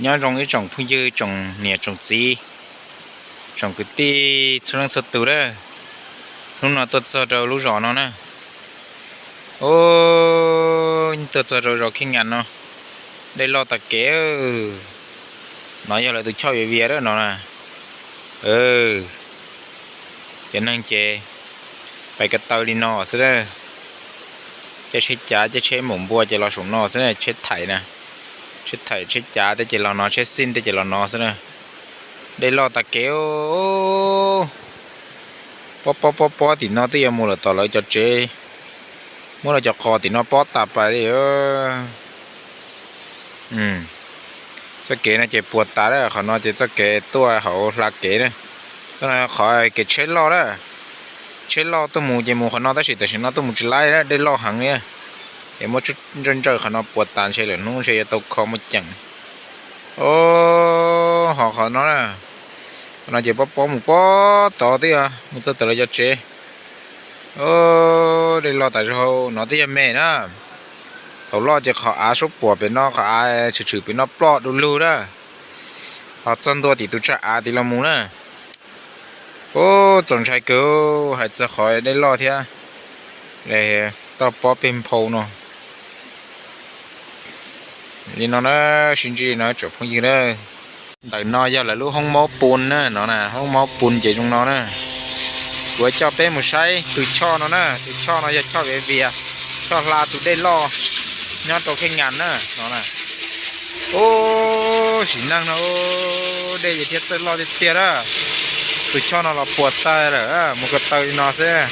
Nyob zoo ib tsoom phooj ywg, tsoom niam tsoom txiv, tsoom kwv tij txhua leej txhua tus na. Hnub no tuaj txog rau lub zos no na. Tuaj txog rau zos Khej Ngas no, dej loj tag kev. No yog lawv tus choj viav vias no na. Cov neeg ces pais ko taw li no xwb. Caij tsheb cav caij tsheb maum npua ces los saum no xwb, tsheb thaim na. Tsheb thaim tsheb cav tej ces los no, tsheb xij tej ces los no xwb na. Dej loj tag kev. Pob pob pob pob tim no twb yuav mus lawm tom lawv cov tsev, muab lawv cov qos tim no pob tas pais li. Txoj kev no ces puas tas lawm, qhov no ces txoj kev tuaj hauv hla kev na. Txoj no qhov kev tsheb loj na. Tsheb loj tuaj mus ces mus qhov no tab sis tam sim no tuaj mus tsis laib, dej loj heev li. Es muab ntsawj ntsawj qhov no puas tas ntshe lwm hnub ntshe yuav tau kho muaj ceem. Ho qhov no na, qhov no ces pob pob mus pob tod twb mus txog tom lawv cov tsev. Dej loj tas zog no twb yog me na. Thaum loj ces qhov av suab puam pem no, qhov av tshwm tshwm pem no ploj du lug na. Ho txog ntua tim tus tsag av tim los mus na. Txaus ntshai kawg, hais txog qhov dej loj thiab toj pob peg nphau no. Li no na, sib ntsib li no tsoom phooj ywg na. Ntawm no yog lawv lub hoob mob pun na, no na, hoob mob pun ces zoo no na. Kuv coj peb mus saib tus choj no na, tus choj no yog choj viav vias, choj hla tus dej loj nyob rau Khej Ngas na, no na. Ub, sim neej no dej ces thiaj txawj loj tiag tiag na. Tus choj no los puas tag lawm, mus ko taw li no xwb.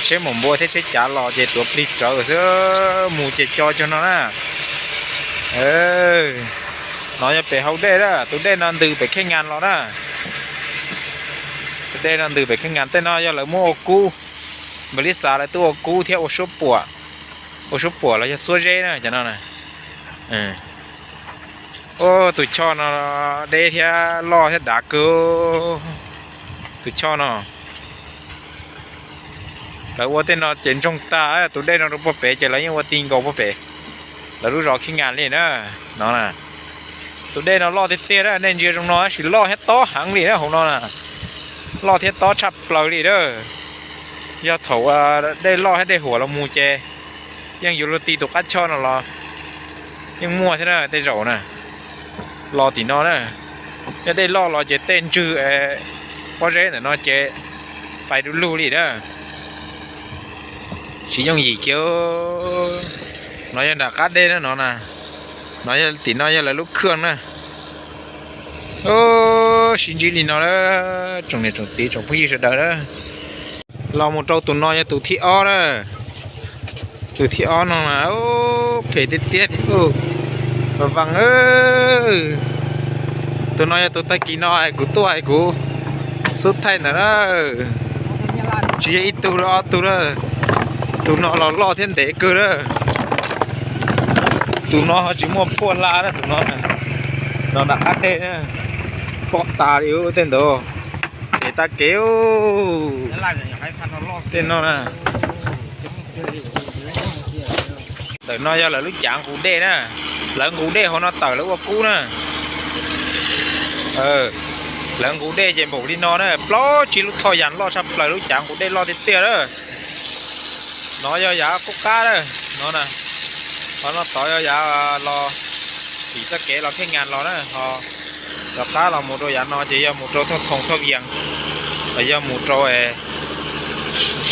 Tsheb maum npua thiab tsheb cav los ces tuav plig rawv xwb, mus ces co cuag no na. No yog pem hau dej na, tus dej no ntws pem Khej Ngas los na. Tus dej no ntws pem Khej Ngas, tej no yog lawv muab ua kub, npawg Lis Xav lawv tuaj ua kub thiab ua suab puam, ua suab puam los yog xuab zeb na cov no. Ub, tus choj no deb thiab loj thiab dav kawg. Tus choj no lawv ua tej no ces ntsoog tag, tus dej no rau puag pem ces lawv yeej ua ti nkaus puag pem lawv lub zos Khej Ngas li na. No, tus dej no loj tiag tiag na, nej ntsia zoo no tab sis loj thiab tob heev li na hauv no na. Loj thiab tob tshaj plaws li na. Yog thaum dej loj thiab dej huam los mus ces yeej yuav luag ti tus qab choj no los yeej muaj thiab na, tej zaum na. Los tim no na, yog dej loj los ces tej ntswg pob zeb ntawm no ces pais du lug li na. Tsis yooj yim kiag. No yog nram qab dej na, no na, no yog tim no yog lawv lub khaj na. Sib ntsib li no na, tsoom niam tsoom txiv tsoom phooj ywg sawv daws na. Los mus rau tus no yog tus thib ob na. Tus thib ob no na, phem tiag tiag tiag. Vaj, tus no yog tus tag kis no kuv tuaj es kuv xub thaij ntawd na. Tsis yog ib tug, ob tug na. Tus no los loj thiab ntev kawg na. Tus no ho tsis muaj phuaj hla na, tus no, no nram qab dej na. Pob tas li tej ntawd. Phem tag kev. Tej no na. Ntawm no yog lawv lub cav nqus dej na. Lawv nqus dej hauv no tawm lawv ua kub na. Lawv nqus dej ces npaum li no na, plaub tsib lub thoj yas loj tshaj plaws, lub cav nqus dej loj tiag tiag na. No yog yav qub qab na. No na, qhov no tod yog yav los tim txoj kev los Khej Ngas los na, ho rov qab los mus rau yav no ces yog mus rau Thoj Thoo Thoj Vias, los yog mus rau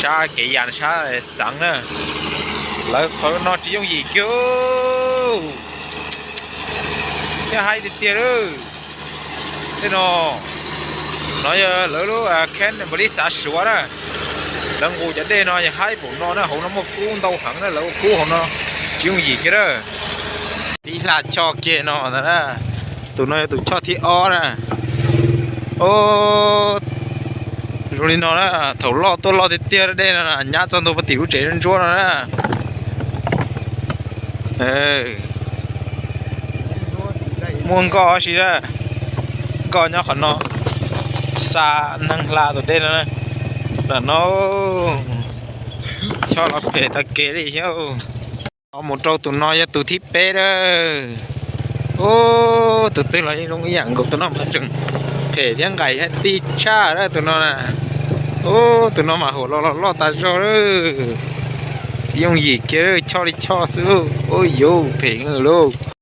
sab kev yas sab xeev na. Lawv qhov no tsis yooj yim kiag. Thiab haib tiag tiag lawm. Tej no, no yog lawv lub kheeb npaum li xav Suav na. Lawv nqus cov dej no yog haib npaum no na, hauv no muaj kub ntau heev na, lawv ua kub hauv no tsis yooj yim kiag na. Tib hla choj kiag no ntag na. Tus no yog tus choj thib ob na. Zoo li no na, thaum loj tuaj loj tiag tiag dej no nyab txog ntua puag tim lub tsev ntsuab no na. Muaj nkoj si na, nkoj nyob qhov no, xa neeg hla tus dej no. Lam no, choj los phem tag kev li thiab. Ho mus rau tus no yog tus thib peb na. Ub, tus twg los yeej zoo ib yam nkaus, tus no mas tseem phem thiab nqaim thiab tij tshaj lawm tus no na. Ub, tus no mas haum los los loj tas zog lawm. Tsis yooj yim kiag, choj li choj xwb. Ub yuv, phem lauj.